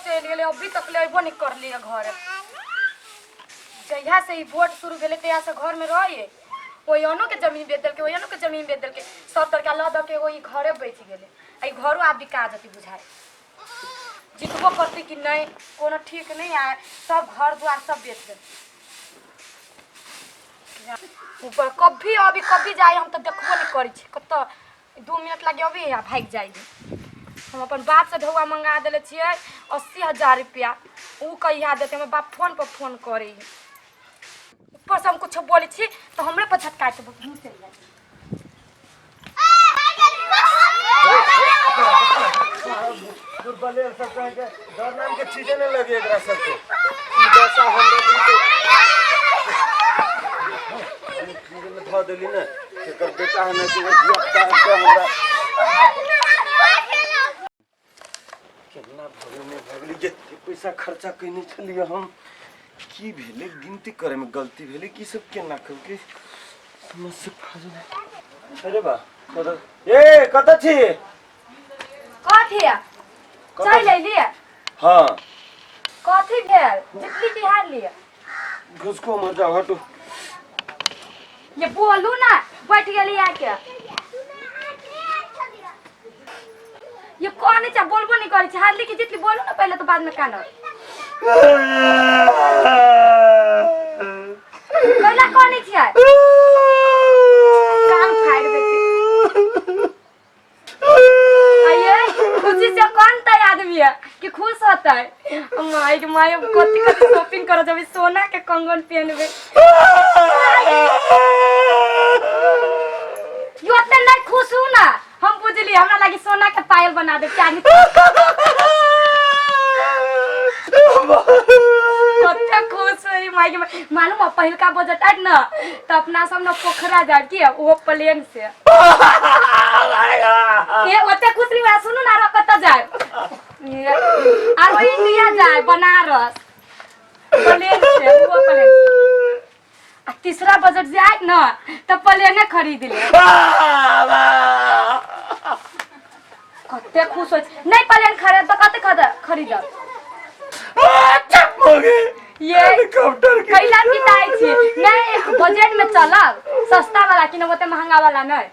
चलि गेलै, अभी तक ले अयबो नहि करलियै घर। जहिया से ई वोट शुरू भेलै तहिया से घरमे रहै, ओहि के जमीन बेच देलकै, ओहि के जमीन बेच देलकै, सब तरका लऽ दऽ के एगो ई घरे बचि गेलै। आ ई घरो आब बिका जेतै बुझाइ। जितबो करतै कि नहि कोनो ठीक नहि आय, सब घर द्वार सब बेच देतै। ऊपर कभी अभी कभी जाए, हम तऽ देखबो नहि करै छी कतऽ। 2 मिनट लागे अभी आ भागि जाइ। हम अपन बापसँ ढौआ मंगा देले छियै 80,000 रुपया। ओ कहिया देतै? हमर बाप फोन पर फोन करै है। ऊपरसँ हम कुछो बोलै छी तऽ हमरे पर झटका के मुँह चलि जाइ। दुर्बलेर सब कहे के डर नाम के चीजे नहीं लगे एकरा सबके। ई दशा हमरा दिल के में धऽ देली ने। एकर बेटा हमे के धिया पुता के हमरा केना भगली नहीं भगली। जते पैसा खर्चा कयने छलियै हम, की भेलै? गिनती करे में गलती भेलै की सब केना करके समझ से फाजिल। अरे बा, कतऽ ए कतऽ छी? कथी? कतऽ? चलि अयलियै? हाँ। कथी भेल? जितली कि हारलियै? घुसको मर जाओ, हटू। ये बोलू ना, बैठ गेली आके। ये कौन छै? बोलबो नहीं करै छै। हारली कि जितली, बोलू ना पहले, तो बाद में कानब। कैला कौन छै? कान फाड़ि देते। आइए, खुशी से कौन तय आदमी है कि खुश होता है? माय के my, अब कथी कथी शॉपिंग करो जब सोना के कंगन पहनबे। यो ओते नहीं खुश हूँ ना हम, बुझली। हमरा लागी सोना के पायल बना दे चांदी। कते खुश होई माय के माय। मालूम है, पहिलका बजट आयत न त अपना सब न पोखरा जाय की, वो प्लेन से। ए ओते खुश नहीं हुआ। सुनू ना, कतऽ जाय? आरो इंडिया जाय, बनारस, प्लेन से, वो प्लेन। आ तीसरा बजट जे आयत न त प्लेने खरीद ले। कते खुश होइ छै। नहीं प्लेन खरीद तऽ कते खरीदब? ये हेलीकॉप्टर के। कैला पिताइ छी? नहीं, बजट में चलब, सस्ता वाला किनब, ओते महंगा वाला नहीं।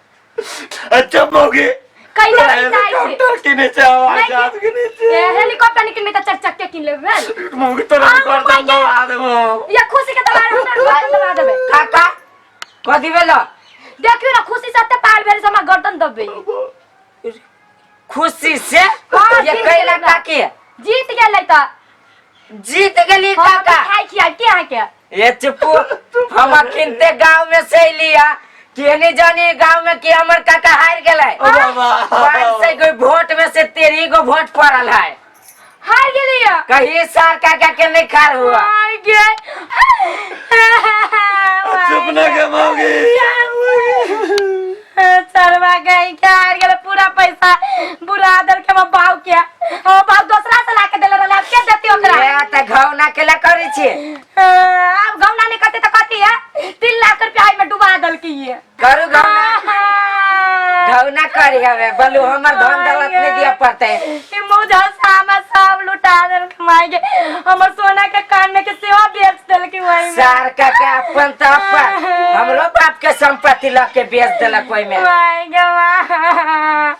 अच्छा मौगी। कैला पिताइ छी? हेलीकॉप्टर के नीचे हवाई नहीं। जहाज के नीचे। ए, हेलीकॉप्टर निकल में तऽ चार चक्के किन लेबै भेल। मौगी, तोरा आ, गर्दन दबा देबो। या खुशी के दबा हमरा गर्दन दबा देबै। काका, कथी भेल? देखियौ ने, खुशी से एते पागल भेल से हमरा गर्दन दबे। खुशी से? हाँ, ये जीत कैला? गेलै ना। काकी जीत गेलै तऽ। जीत गेली? हाँ, काका। मिठाई खियाब के अहाँके। ये चुपू, हम अखिनते गांव में से लिया केनी जानी गांव में कि हमर काका हार गेलै। ओ बाबा। 500 गो वोट में से 13 गो वोट पड़ल है। हार गेलियै? कहीं सार काका के नहीं खार हुआ। हार गेल। चुप ना के मौगी। चरवा गई क्या, हार गेलै। पूरा पैसा बुरा दल के हमर बाऊ के। हमर बाऊ दोसरा से लाके देले रहलै, आब के देती ओकरा? ए त घौना केला करै छी? आब गौना नहीं करते तो कथी है? 3 लाख रुपया में डुबा दलकी ये। करू घौना, घौना करी हवे बोलू, हमर धन दौलत नहीं दिया पड़ते। ई मौजा सामा सब लुटा देलक माय के। हमर सोना के कान में के सेहो बेच देलक वही में। सार काका अपन त अपन हमरो बाप के संपत्ति ल के बेच देलक ओहिमे। माय गे माँ।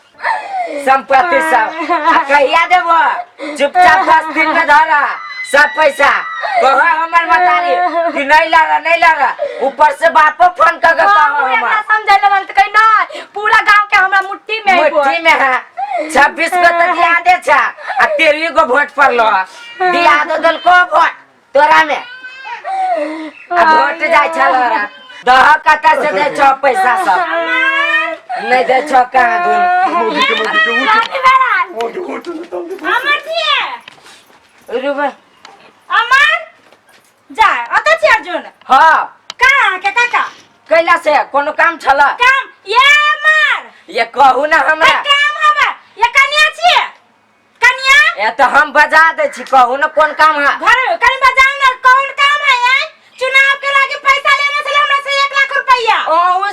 संपत्ति सब आ कहिया देबो? चुपचाप 10 दिन में धरा सब पैसा। कहो हमर मतारी कि नहीं लड़ा, नहीं लड़ा। ऊपर से बापो फोन कर के कहो। हमहूँ एकरा हमर समझै लगल तऽ कही नहीं, पूरा गांव के हमरा मुट्ठी में है। मुट्ठी में है। 26 को तो दिया दे छा आ 13 को वोट पड़लो, दिया दो दल को वोट तोरा में आ वोट जाय छल। दह कतऽ से दै छौ पैसा सब? नहीं दै छौ कहाँ धुन। मौगी के, मौगी के उठ। कथी भेल? मौगी, उठ ना जल्दी। अमर जी। रुबे। अमर जा अतऽ छी अर्जुन? हाँ। कहाँ अहाँके काका? कैला से कोनो काम छल? काम ये अमर। ये कहू ना हमरा। काम हमर ये कनिया छियै, कनिया। ए तऽ हम बजा दै छी, कहू ना कोन काम है। घर कनि बजाउ ना, कौन काम है? ये चुनाव के लागे पैसा लेने छले हमरा से 1 लाख रुपया। ओ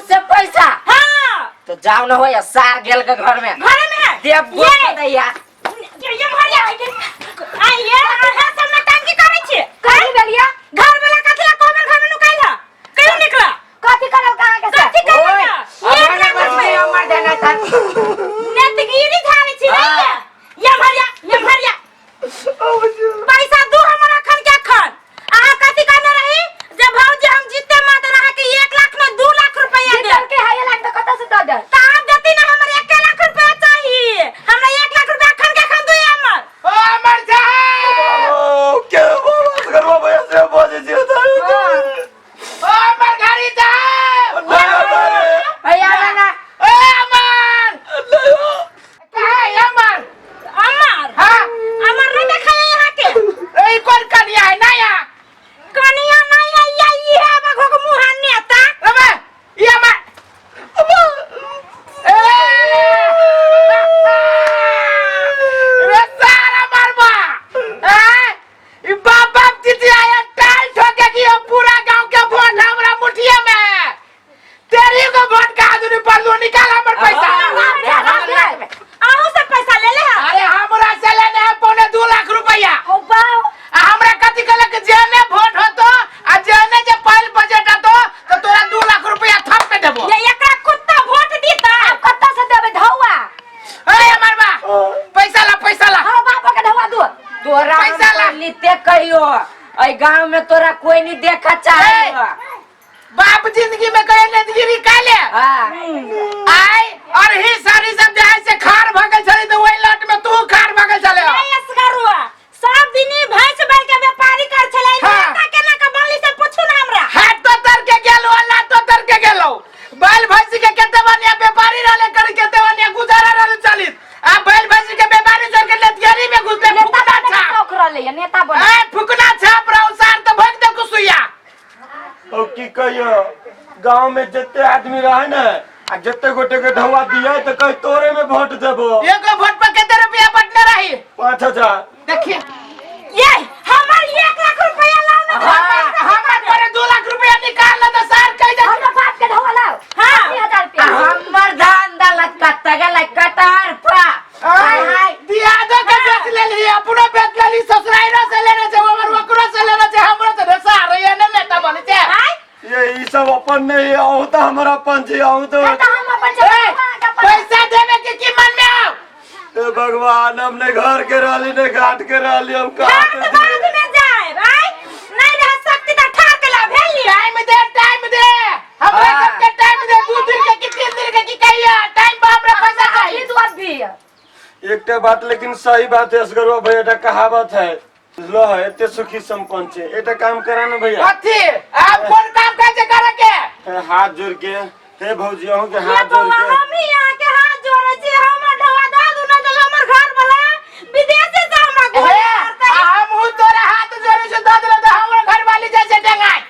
से पैसा? हाँ। तो जाओ ना, हो सार गेल के घर में। घर में है। देव ये दैया। ये मर जा आई। पैसा दू हमर अखन के अखन। अहाँ कथी कहने रही जे भौजी हम जीते मात्र अहाँ के 1 लाख में 2 लाख रुपया दे जीतल के है लाख तऽ कतऽ से दऽ दे? तऽ आप देती ना, हमर 1 लाख रुपया चाहिए। हमरा 1 लाख रुपया अखन के अखन दू हमर। ओ अमर साहब। ओ, के बाबा घरवा भैया से बजे छी ओ अमर घरी साहब। भैया ना। ओ अमर कहाँ है अमर? अमर? हाँ। अमर नहीं देखा है यहाँ के। ए, कौन कन्या है नया? कनिया नहीं है, ये ई है बघो के मुँह नेता। अबे ये अमर ए रे सारा मरबा हैं ई बाप बाप जीती आया टाल ठोकेगी हम पूरा गांव के वोट हमरा मुठिए में है। तेरी को वोट का आदमी पर लो निकाल हमर पैसा। अहूँ से पैसा ले ले है। अरे हमरा से लेने है 1.75 लाख रुपया। ओ बाप। आ हमरा कथी कहलक जेने वोट होतो आ जेने जे पहिल बजट होतो तो तोरा 2 लाख रुपया थप के देबो। ये एकरा कुत्ता वोट दीता। आब कतऽ से देबै धौआ? ए हमर बा पैसा ला पैसा ला। हाँ बाप के धौआ दू। तोरा हम पैसा ला। पहले कहियो एहि गांव में तोरा कोई नहीं देखा चाहे। ए! बाप जिंदगी में करे नेतगिरी काले हाँ। आय और ही सारी सब जे है से खार भगल छले तो वही लट में तू खार भगल छले। ए असगरुआ सब दिन ई भैंस बैल के व्यापारी कर छले। हाँ। नेता केना के बनली से पूछू ना हमरा। हाथ तो तर के गेलो अल्लाह तो तर के गेलो। बैल भैंसी के केते बढ़िया व्यापारी रहले कर केते बढ़िया गुजारा रहले चलित आ बैल भैंसी के व्यापारी चल के नेतगिरी में घुसले। नेता फुकना बने के छाप। शौक रहले है, नेता बने। ए फुकना छाप रहो सार तो भग दे कुसुया। ओ की कहियो गांव में जते आदमी रहे ने आ जते गोटे के ढौआ दिया तो कह तोरे में वोट देबो। एगो वोट पर केते रुपया बटने रही? 5000। देखिए ये हमर 1 लाख रुपया लाओ ना। हमर पर 2 लाख रुपया निकाल ले तो सार कह दे। हमर बाप के ढौआ लाओ। हाँ। 80,000 रुपया। हमर धान दलक कत्ता गेलै कटहर पा। हाय दिया दो के बेच लेली अपनो बेच लेली ससुराइरो से लेने छै हमर ओकरो से लेने छै हमरो से सार ये ने नेता बने छै। आय ये ई सब अपन नहीं है, अहूँ तो हमर अपन छी अहूँ तो। तऽ हम अपन ए, छै। पैसा देवे के की मन में आओ? हे भगवान हम ने घर के रहली ने घाट के रहली हम कहाँ ठाक से बाद में जाए भाई नहीं रह सकती तो ठाक के ला भेली। टाइम दे टाइम दे हमरा हाँ। सबके टाइम दे 2 दिन के की 3 दिन के की कहिया टाइम पर हमरा पैसा चाहिए। ई दुआर भी है। एकटा बात लेकिन सही बात है असगरवा भैया एकटा कहावत है बुझलो है एते सुखी संपन्न छे एकटा काम करा ना भैया। कथी आप कौन काम काज करे के? हे हाथ जोड़ के हे भौजी अहूँ के ये हाथ जोड़ बउआ के। हम ही यहाँ के हाथ जोड़े छी हमर ढौआ दऽ दू ना तऽ हमर घर वाला विदेशी से हमरा गोली हे, मारतै। आ हमहूँ तोरा हाथ जोड़े से दऽ देलहुँ तऽ हमर घरवाली जैसे डेंगाय।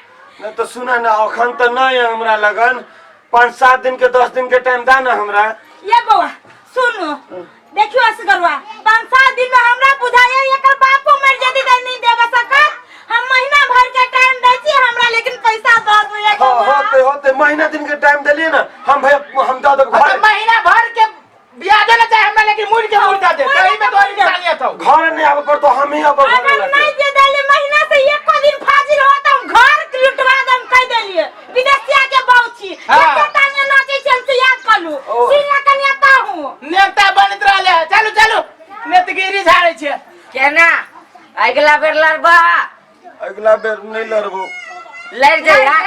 नहीं तो सुना ना अखन तो नहीं है हमरा लगन 5-7 दिन के 10 दिन के टाइम दा ना हमरा। ये बउआ सुनू देखियो असगरुआ 5-7 दिन में हमरा बुझाइए एकर बापो मर जदी त नहीं देबे सकत। हम महीना भर के टाइम दै छी हमरा लेकिन पैसा दऽ दू ये हाँ, बउआ। होते होते महीना दिन के टाइम देलिए ना हम भैया हम दऽ देब हाँ, घर। तो महीना भर के ब्याजो ना चाहे हमरा लेकिन मुड़ के मुड़ दे दे तही में तोरी इंसानियत हो। घर नहीं आवे पर तो हम ही आवे घर अगर लगे। नहीं दे देली महीना से एको दिन फाजिल हो त हम घर लुटवा दम कह देलिए विदेशिया के बाऊ छी। हाँ। एते टांगे नाचै छी हम से याद कलू। ओ। सीना कनिया ताहू। नेता बनत रहले है चलू चलू नेतगिरी झाड़े छे। केना अगला बेर लड़बा? अगला बेर नहीं लड़बो। लड़ जइहा।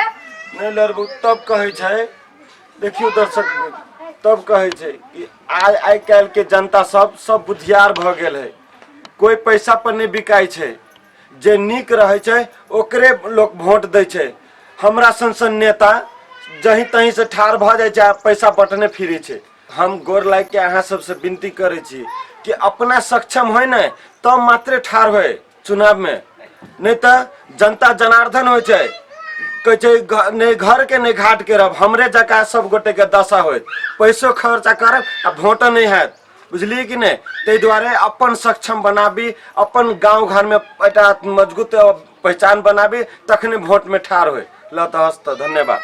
नहीं लड़बो तब कहै छै देखियो दर्शक तब कहै छै कि आइ काल्हि के जनता सब सब बुधियार भऽ गेल है। कोई पैसा पर नहीं बिकाइ छै जे नीक रहै छै ओकरे लोक वोट दै छै। हमरा सन सन नेता जहीं तहीं से ठाढ़ भऽ जाइ छै आ पैसा बटने फिरै छै। हम गोर लागि के अहाँ सबसे विनती करै छी कि अपना सक्षम होइ ने तब मात्रे ठाढ़ होइ चुनाव में, नहीं तऽ जनता जनार्दन होइ छै कहै छै नहि घर के नहि घाट के रहब हमरे जकाँ सब गोटे के दशा होइत पैसो खर्चा करब आ वोटो नहीं हैत बुझलियै कि नहि। ताहि दुआरे अपन सक्षम बनाबी अपन गाँव घर में एकटा मजबूत पहचान बनाबी तखने वोट में ठाढ़ होइ। ल तऽ हस्त धन्यवाद।